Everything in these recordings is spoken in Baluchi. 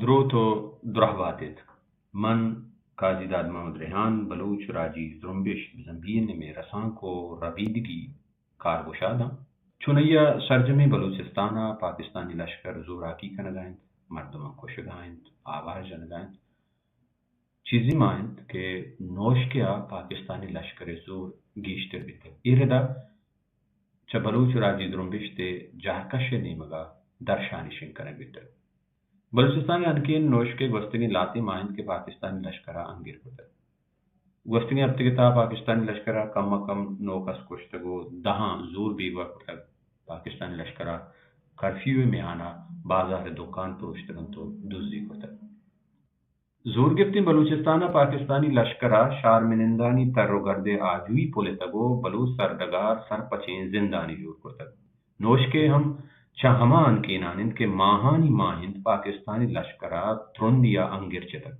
دروت ءُ دراہ بات ات۔ من قاضی داد محمد ریحان، بلوچ راجی زرمبشت بزاں بی این ایم ءِ رسانک ءُ ربیدگی کارگشاد آں۔ چونائی ءَ سرجمیں بلوچستان ءَ پاکستانی لشکر زوراکی کنگ ءَ انت، مردماں کشگ ءَ انت، آوار جنگ ءَ انت۔ چیزی ما انت کہ نوشکے ءَ پاکستانی لشکر ءِ زور گیشتر بیتگ۔ اے رد ءَ چہ بلوچ راجی زرمبشت ءِ جہکش ءِ نیمگ ءَ درشانی شنگ کنگ بیتگ۔ بلوچستان ءِ ہنکین نوشکے گوستگیں لہتے ما انت کہ پاکستانی لشکر ءَ انگر کتگ۔ گوستگیں ہپتگ ءِ تہا پاکستانی لشکر ءَ کم ءَ کم نو کس کشتگ ءُ دہاں زور بیگواہ کتگ۔ پاکستانی لشکر ءَ کرفیو ءِ میان ءَ بازار ءِ دکان پروشتگ انت ءُ دزی کتگ۔ زورگپتیں بلوچستان ءَ پاکستانی لشکر ءَ شارمنندانی تر ءُ گرد ءِ آجوئی پلتگ ءُ بلوچ سرڈگار سرپچیں زندانی جوڑ کرتگ۔ نوشکے ہم چہ ہما ہنکینان انت کہ ماہانی ماہ انت پاکستانی لشکر ءَ ترندی ءَ انگر چتگ۔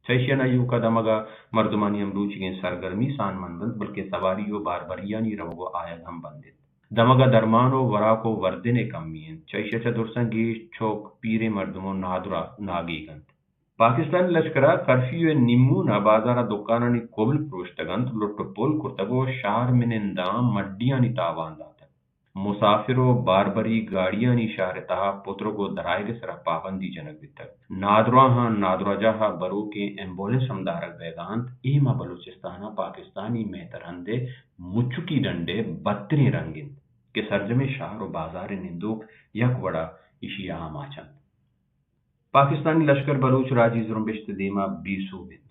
چہ ایشی ءَ نہ ایوک ءَ دمگ ءَ مردمانی ہمروچیگیں سرگرمی سان مند انت، بلکیں سواری ءُ باربریانی روگ ءُ آیگ ہم بند انت۔ دمگ ءَ درمان ءُ وراک ءُ وردن ءِ کمی انت۔ چہ ایشی ءَ چہ درساں گیش چک، پیریں مردم ءُ نادراہ ناگیگ انت۔ پاکستانی لشکر ءَ کرفیو ءِ نیمون ءَ بازار ءَ دکانانی کبل پروشتگ انت، لٹ ءُ پل کرتگ ءُ شہرمننداں مڈیانی تاوان داتگ۔ مسافر ءُ باربری گاڑیانی شہر ءِ تہا پترگ ءُ درآیگ ءِ سرا پابندی جنگ بیتگ۔ نادراہاں نادراہجاہ ءَ بروکیں ایمبولینس ہم دارگ بئیگ ءَ انت۔ اے ماں بلوچستان ءَ پاکستانی مہترہند ءِ مچکی ڈنڈ ءِ بدتریں رنگ انت کہ سرجمیں شہر ءُ بازار ءِ نندوک یک وڑ ءَ ایشی ءَ آماچ انت۔ پاکستانی لشکر بلوچ راجی زرمبشت ءِ دیما بے سوب انت۔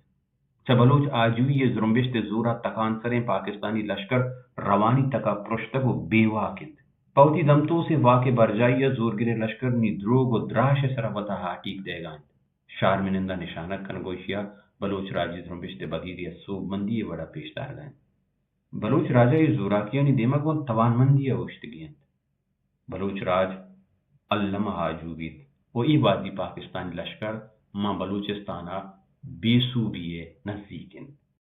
چہ بلوچ آجوئی ءِ زرمبشت ءِ زور ءَ تکانسریں پاکستانی لشکر روانی تک ءَ پرشتگ ءُ بے واک انت۔ پہ وتی دمتوسیں واک ءِ برجائی ءَ زورگریں لشکر نی دروگ ءُ دراش ءِ سرا وتا ہاٹیگ دئیگ ءَ انت۔ شہرمننداں نشانگ کنگ ءُ ایشی ءَ بلوچ راجی زرمبشت ءِ بگیری ءِ سوبمندی ءِ وڑ ءَ پیش دارگ ءَ انت۔ بلوچ راج ءَ اے زوراکیانی دیما گوں توانمندی ءَ اوشتگی انت۔ بلوچ راج الم ءَ آجو بیت ءُ اے وہدی پاکستانی لشکر ماں بلوچستان ءَ بے سوبی ءِ نزیک انت۔